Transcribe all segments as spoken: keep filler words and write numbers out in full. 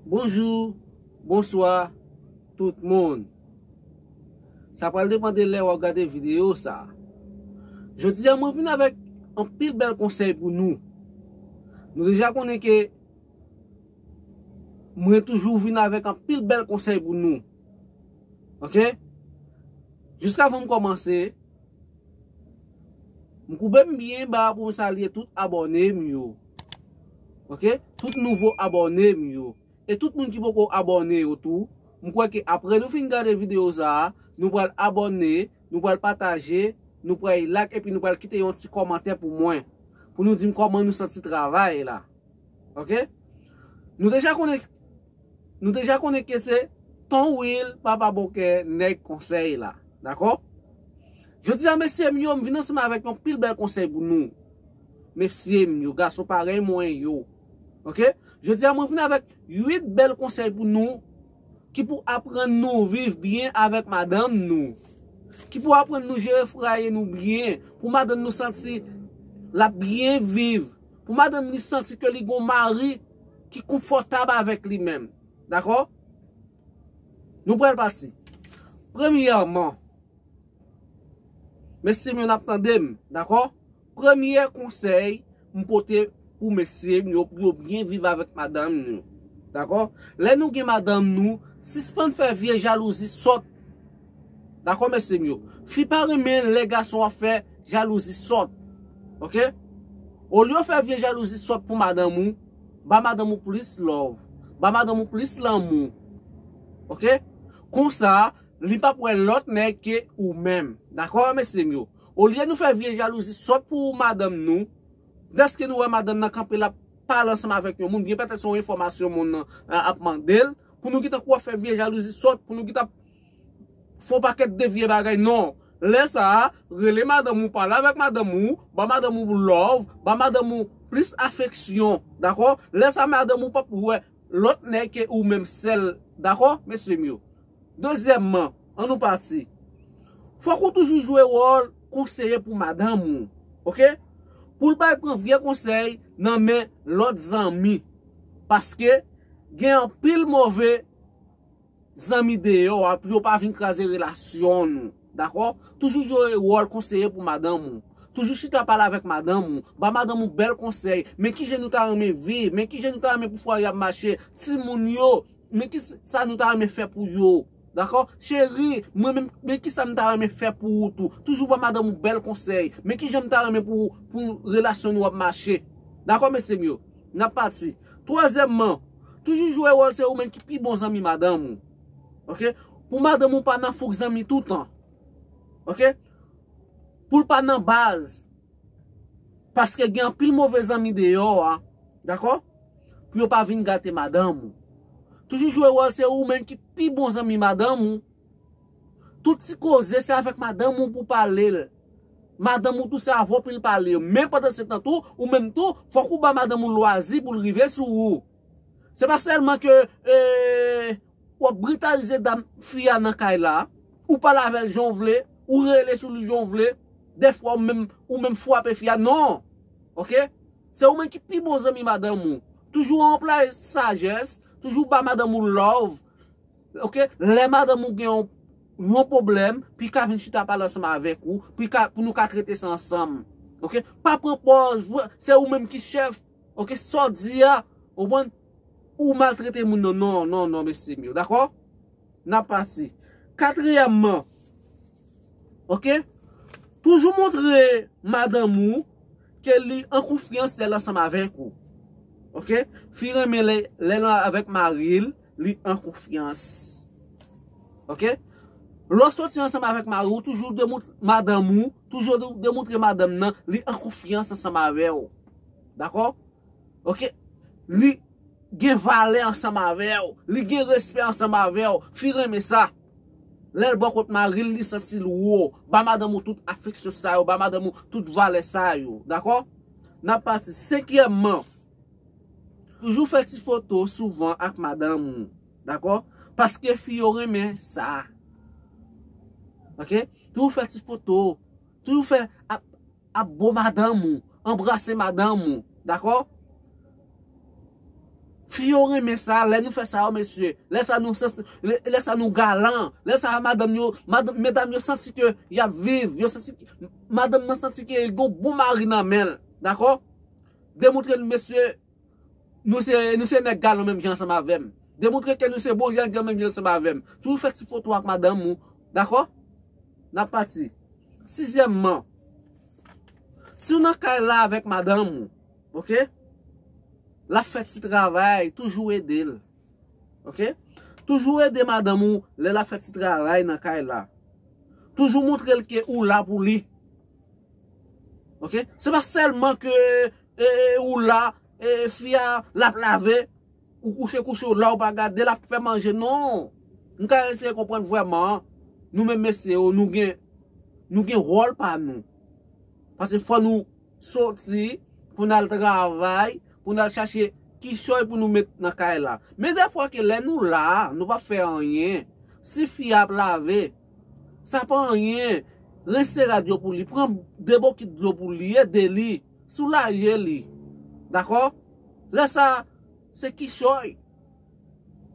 Bonjou, bonswa, tout moun. Sa pral depann de lè w ap gade videyo sa. Jodi a, mwen vin avèk anpil bèl konsèy pou nou. Nou deja konnen ke mwen toujou vin avèk anpil bèl konsèy pou nou. Oke? Jiskavan m kòmanse, m koube m byen ba pou m salye tout abòne m yo. Oke? Tout nouvo abòne m yo. E tout moun ki poko abòne yo tou, m kwè ke apre nou fin gade videyo sa a, nou pral abòne, nou pral pataje, nou pral like, epi nou pral kite yon ti kòmantè pou mwen. Pou nou di m kòman nou santi travay la. Oke? Nou deja konnen, nou deja konnen ke se Ton Will, Papa Bòkè, nèg konsèy la. Dakò? Jodi a, mesye m yo, m vin ansanm avèk yon pil bèl konsèy pou nou. Mesye m yo, gason parèy mwen yo. Oke? Jodi a, mwen vin avèk uit bèl konsèy pou nou ki pou aprann nou viv byen avèk madanm nou. Ki pou aprann nou jere fwaye nou byen, pou madanm nou santi l ap byen viv, pou madanm li santi ke li gon mari ki konfòtab avèk li menm. Dakò? Nou pral pati. Premyèman, mesye m yo n ap tande m, dakò? Premye konsèy m pote pou mesye m yo, pou yo byen viv avèk madanm yo. Dakò? Lè nou gen madanm nou, sispann fè vye jalouzi sòt. Dakò, mesye m yo? Fi pa renmen lè gason ap fè jalouzi sòt. Oke? Olye w fè vye jalouzi sòt pou madanm ou, ba madanm ou plis love. Ba madanm ou plis lanmou. Oke? Konsa, li p ap wè lòt nèg ke ou menm. Dakò, mesye m yo? Olye nou fè vye jalouzi sòt pou madanm nou, dèske nou wè madanm nan kanpe l ap pale ansanm avèk yon moun, byen petèt se yon enfòmasyon moun nan a, ap mande l, pou nou gentan kou ap fè vye jalouzi sòt, pou nou gentan ap fè yon pakèt de vye bagay. Non. Lè sa a, rele madanm ou, pale avèk madanm ou, ba madanm ou love, ba madanm ou plis afeksyon. Dakò? Lè sa a, madanm ou p ap wè lòt nèg ke ou menm sèl. Dakò, mesye m yo? Dezyèmman, ann nou pati. Fòk ou toujou jwe wòl konseye pou madanm ou. Oke? Pou l pa al pran vye konsèy nan men lòt zanmi. Paske gen anpil move zanmi deyò a pou yo pa vin kraze relasyon nou. Dakò? Toujou jwe wòl konseye pou madanm ou. Toujou chita pale avèk madanm ou. Ba madanm ou bèl konsèy. Men kijan nou ta renmen viv. Men kijan nou ta renmen pou fwaye ap mache. Timoun yo, men ki sa nou ta renmen fè pou yo. Dakò? Cheri, mwen menm, men ki sa m ta renmen fè pou ou tou. Toujou ba madanm ou bèl konsèy. Men kijan m ta renmen pou, pou relasyon nou ap mache. Dakò, mesye m yo? N ap pati. Twazyèmman, toujou jwe wòl se ou menm ki pi bon zanmi madanm ou. Oke? Pou madanm ou pa nan fouk zanmi toutan. Oke? Pou l pa nan baz. Paske gen anpil move zanmi deyò a. Dakò? Pou yo pa vin gate madanm ou. Toujou jwe wòl se ou menm ki pi bon zanmi madanm ou. Tout ti koze se avèk madanm ou pou pale l. Madanm ou tou se avè w pou l pale yo. Men pandan se tan tou, ou menm tou, fòk ou ba madanm ou lwazi pou l rive sou ou. Se pa sèlman ke, e, w ap britalize dam fi a nan kay la, ou pale avè l jan w vle, ou rele sou li jan w vle, dèfwa ou menm, ou menm frape fi a. Non. Oke? Se ou menm ki pi bon zanmi madanm ou. Toujou anplwaye sajès, toujou ba madanm ou love. Oke? Lè madanm ou gen yon, yon pwoblèm, pou l ka vin chita pale ansanm avèk ou, pou l ka, pou nou ka trete sa ansanm. Oke? Pa pran pòz, se ou menm ki chèf. Oke? Sa w di a, ou konprann? Ou maltrete moun nan. Non, non, non, mesye m yo. Dakò? N ap pati. Katriyèmman, oke? Toujou montre madanm ou ke li an konfyans lè l ansanm avèk ou. Oke? Fi renmen lè, lè l avèk mari l, li an konfyans. Oke? Lè w soti ansanm avèk mari w, toujou demontre madanm ou, toujou de-, demontre madanm nan, li an konfyans ansanm avè w. Dakò? Oke? Li gen valè ansanm avè w. Li gen respè ansanm avè w. Fi renmen sa. Lè l bò kot mari l, li santi l wo. Ba madanm ou tout afeksyon sa yo. Ba madanm ou tout valè sa yo. Dakò? N ap pati. Senkyèmman, toujou fè ti foto souvan ak madanm ou. Dakò? Paske fi yo renmen sa. Oke? Toujou fè ti foto. Toujou fè ap, ap bo madanm ou, anbrase madanm ou, dakò? Fi yo renmen sa, lè nou fè sa yo, mesye. Lè sa nou santi, lè, lè sa nou galan. Lè sa madanm yo, madanm, medam yo santi ke y ap viv. Yo santi, madanm nan santi ke l gon bon mari nan men l. Dakò? Demontre nou, mesye, nou se, nou se nèg galan menm jan ansanm avè m. Demontre ke nou se bon jan, jan menm jan ansanm avè m. Toujou fè ti foto ak madanm ou. Dakò? N ap pati. Sizyèmman, si w nan kay la avèk madanm ou, oke? L ap fè ti travay, toujou ede l. Oke? Toujou ede madanm ou lè l ap fè ti travay nan kay la. Toujou montre l ke ou la pou li. Oke? Se pa sèlman ke e, ou la, e, fi a, l ap lave, ou kouche, kouche, ou la, ou pa gade, l ap fè manje, non. M ka eseye konprann vrèman, nou menm mesye yo, nou gen, nou gen wòl pa nou. Paske fò nou soti pou n al travay, pou n al chache kichòy pou nou met nan kay la. Men dèfwa ke lè nou la, nou p ap fè anyen. Si fi a ap lave, sa pa anyen. Rense rad yo pou li, pran de bokit dlo pou li, ede li, soulaje li. Dakò? Lè sa, se kichòy.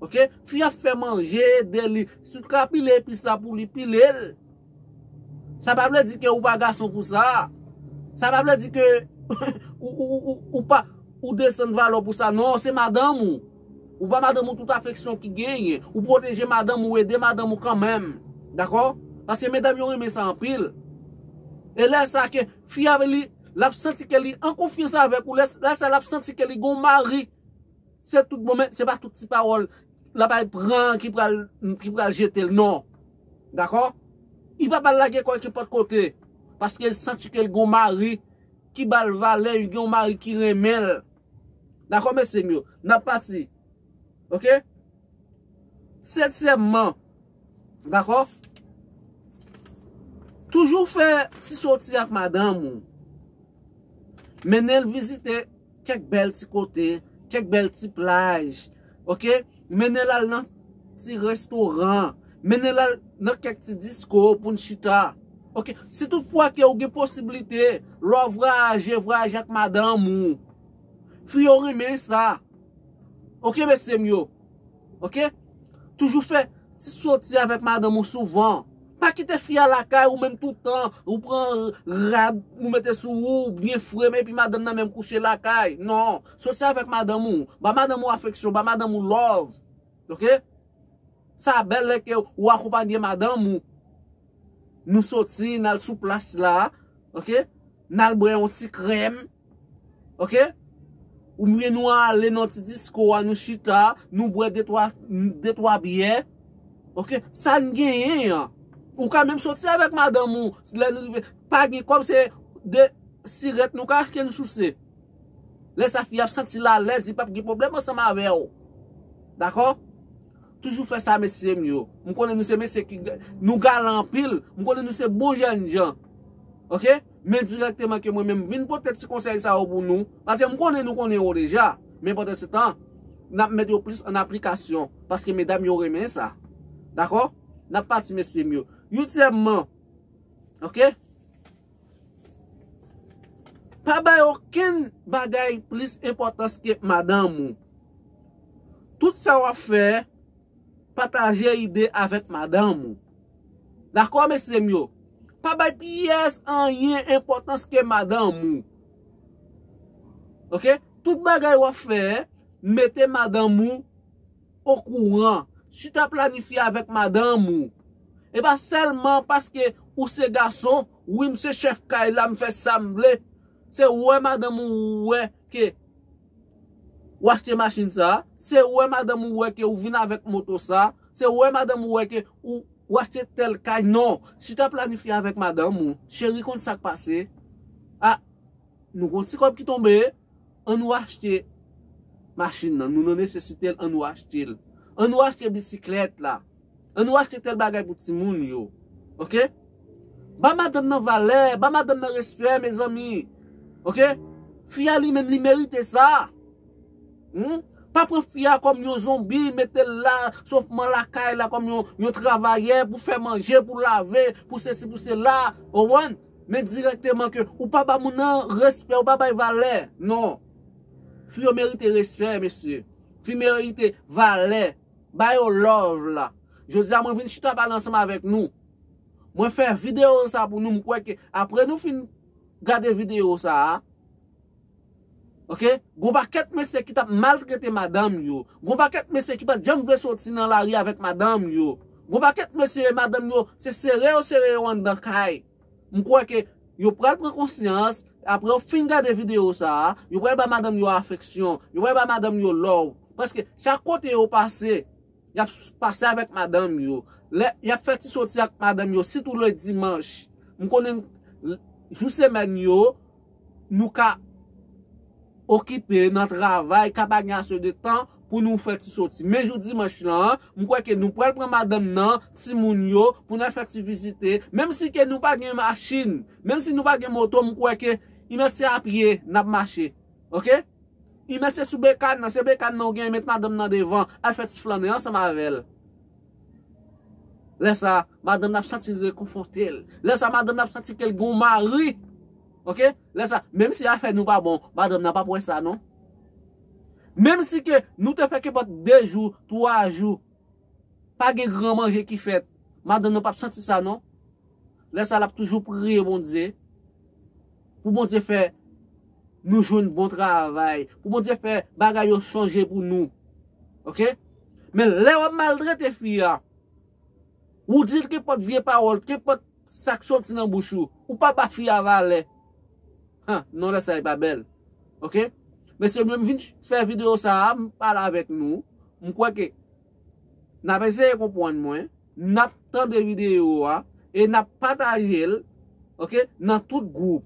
Oke? Fi a ap fè manje, ede li. Si w ka pile epis la pou li, pile l. Sa pa vle di ke ou pa gason pou sa. Sa pa vle di ke ou, ou, ou, ou, ou pa, ou desann valè w pou sa. Non, se madanm ou. Ou ba madanm ou tout afeksyon ki genyen. Ou pwoteje madanm ou, ede madanm ou kanmenm. Dakò? Paske medam yo renmen sa anpil. E lè sa ke fi a li, l ap santi ke li an konfyans avèk ou. Lè, lè sa l ap santi ke li gon mari. Se tout bon, men se pa tout ti pawòl l ap al pran ki pral, ki pral jete l, non. Dakò? Li p ap al lage kò l kenpòt kote. Paske l santi ke l gon mari ki ba l valè, li gen yon mari ki renmen l. Dakò, mesye m yo? N ap pati. Oke? Setyèmman, dakò? Toujou fè ti soti ak madanm ou. Mennen l vizite kèk bèl ti kote, kèk bèl ti plaj. Oke? Mennen l al nan ti restoran. Mennen l al nan kèk ti disko pou n chita. Oke? Si tout fwa ke ou gen posiblite, lè w vwayaje, vwayaje ak madanm ou. Fi yo renmen sa. Oke, mesye m yo? Oke? Toujou fè ti soti avèk madanm ou souvan. Pa kite fi a lakay ou menm tout tan, ou pran rad, ou mete sou ou, byen fre, men epi madanm nan menm kouche lakay. Non. Soti avèk madanm ou. Ba madanm ou afeksyon, ba madanm ou love. Oke? Sa bèl lè ke ou akonpaye madanm ou. Nou soti, n al sou plas la, oke? N al bwè yon ti krèm, oke? Oubyen nou ale nan ti disko a, nou chita, nou bwè de twa, de twa byè, oke? Sa n genyen an. Ou ka menm soti avèk madanm ou, lè nou rive, pa gen kòb, se de sirèt nou ka achte, n souse. Lè sa fi a ap santi l alèz, li p ap gen pwoblèm ansanm avè w. Dakò? Toujou fè sa, mesye m yo. M konnen nou se mesye ki, nou galan anpil. M konnen nou se bon jèn jan. Oke? Men dirèkteman ke mwen menm vin pote ti konsèy sa yo pou nou. Paske m konnen nou konnen yo deja. Men pandan se tan, n ap met yo plis an aplikasyon. Paske medam yo renmen sa. Dakò? N ap pati, mesye m yo. Uityèmman, oke? Pa bay okenn bagay plis enpòtans ke madanm ou. Tout sa w ap fè, pataje ide avèk madanm ou. Dakò, mesye m yo? Pa bay pyès anyen enpòtans ke madanm ou. Oke? Tout bagay w ap fè, mete madanm ou okouran. Chita planifye avèk madanm ou. E pa sèlman paske ou se gason, wi, m se chèf kay la, m fè sa m vle. Se wè madanm ou wè ke w achte machin sa, se wè madanm ou wè ke ou vin avèk moto sa, se wè madanm ou wè ke ou, ou achte tèl kay. Non, chita planifye avèk madanm ou. Cheri, konn sa k pase? A, nou gon ti kòb ki tonbe, ann nou achte machin nan, nou nan nesesite l, ann nou achte l. Ann nou achte bisiklèt la. Ann nou achte tèl bagay pou timoun yo. Oke? Ba madanm nan valè, ba madanm nan respè, mezanmi. Oke? Fi a li menm, li merite sa. Hmm? Pa pran fi a kòm yon zonbi, mete l la, sofman lakay la, kòm yon, yon travayè pou fè manje, pou lave, pou sesi, pou sela. Ou konprann? Men dirèkteman ke ou pa ba moun nan respè, ou pa bay valè. Non. Fi yo merite respè, mesye. ki merite valè, ba yo love la. Jodi a mwen vin chita pale ansanm avèk nou. Mwen fè videyo sa pou nou, m kwè ke apre nou fin gade videyo sa a, ok, gon pakèt mesye ki t ap maltrete madanm yo. Gon pakèt mesye ki pa t janm vle soti nan lari avèk madanm yo. Gon pakèt mesye, madanm yo, se sere yo sere yo anndan kay. M kwè ke yo pral pran konsyans, apre yo fin gade videyo sa a, yo pral ba madanm yo afeksyon, yo pral ba madanm yo love. Paske chak kote yo pase, y ap pase avèk madanm yo. Lè y ap fè ti soti ak madanm yo, sitou le dimanch. M konnen jou semèn yo, nou ka okipe nan travay, ka pa gen ase de tan pou nou fè ti soti. Men jou dimanch lan, m kwè ke nou pral pran madanm nan, timoun yo, pou n al fè ti vizite. Menm si ke nou pa gen machin, menm si nou pa gen moto, m kwè ke i mèt se a pye n ap mache. Ok? I mèt se sou bekàn nan, se bekàn nan ou gen, met madanm nan devan, al fè ti flannen ansanm avè l. Lè sa, madanm nan ap santi l rekonfòte l. Lè sa, madanm nan ap santi ke l gon mari. Ok? Lè sa, menm si afè nou pa bon, madanm nan p ap wè sa non. Menm si ke nou te fè kenpòt de jou, twa jou, pa gen gran manje ki fèt, madanm nan p ap santi sa non. Lè sa, l ap toujou priye Bondye pou Bondye fè nou jwenn bon travay, pou Bondye fè bagay yo chanje pou nou. Ok? Men lè w ap maltrete fi a, ou di l kenpòt vye pawòl, kenpòt sa k soti nan bouch ou, ou pa ba fi a valè. Han, non, lè sa e pa bèl. Ok? Mesye, mwen vin fè videyo sa a, m pale avèk nou. M kwè ke n ap eseye konprann mwen, n ap tande videyo a e n ap pataje l, ok, nan tout gwoup.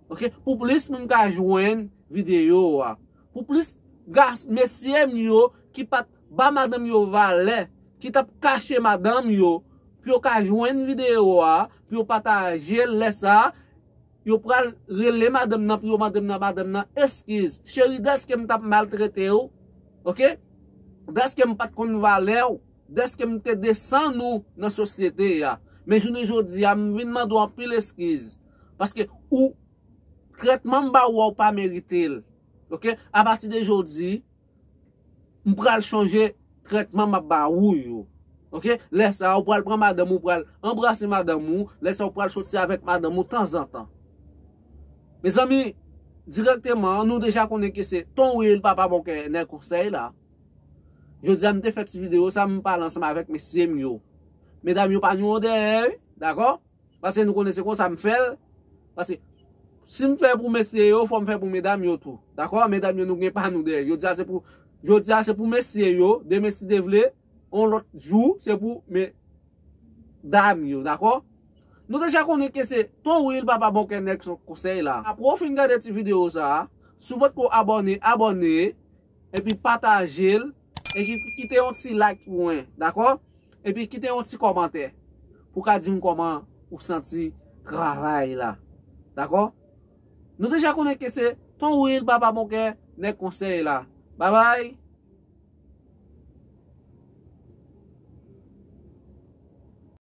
Ok, pou plis moun ka jwenn videyo a. Pou plis gas-, mesye m yo ki pa t ba madanm yo valè, ki t ap kache madanm yo, pou yo ka jwenn videyo a, pou yo pataje l lè sa a, yo pral rele madanm nan pou yo mande madanm nan eskiz. Cheri, dèske m t ap maltrete w, ok? Dèske m pa t konn valè w, dèske m te desann ou nan sosyete a. Men jounen jodi a, m vin mande w anpil eskiz. Paske ou, trètman m ba ou a, ou pa merite l. Ok? Apati de jodi, m pral chanje trètman m ap ba ou yo. Ok? Lè sa a, ou pral pran madanm ou, pral anbrase madanm ou. Lè sa a, ou pral soti avèk madanm ou tanzantan. Mezanmi, dirèkteman, nou deja konnen ke se Ton Will, Papa Bon Kè, Nèg Konsèy la. Jodi a, m te fè ti videyo sa, m pale ansanm avèk mesye m yo. Medam yo pa nou dèyè, wi, dakò? Paske nou konnen se konsa m fè l. Paske si m fè pou mesye yo, fò m fè pou medam yo tou. Dakò? Medam yo, nou gen pa nou dèyè. Jodi a, se pou, jodi a, se pou mesye yo. Demen, si Dye vle, yon lòt jou, se pou medam yo. Dakò? Nou deja konnen ke se Ton Will, Papa Bon Kè, Nèg Konsèy la. Apre w fin gade ti videyo sa a, si w potko abòne, abòne, epi pataje l, epi kite yon ti like pou mwen, dakò? Epi kite yon ti kòmantè pou ka di m kòman ou santi travay la. Dakò? Nou deja konnen ke se Ton Will, Papa Bon Kè, Nèg Konsèy la. Babay!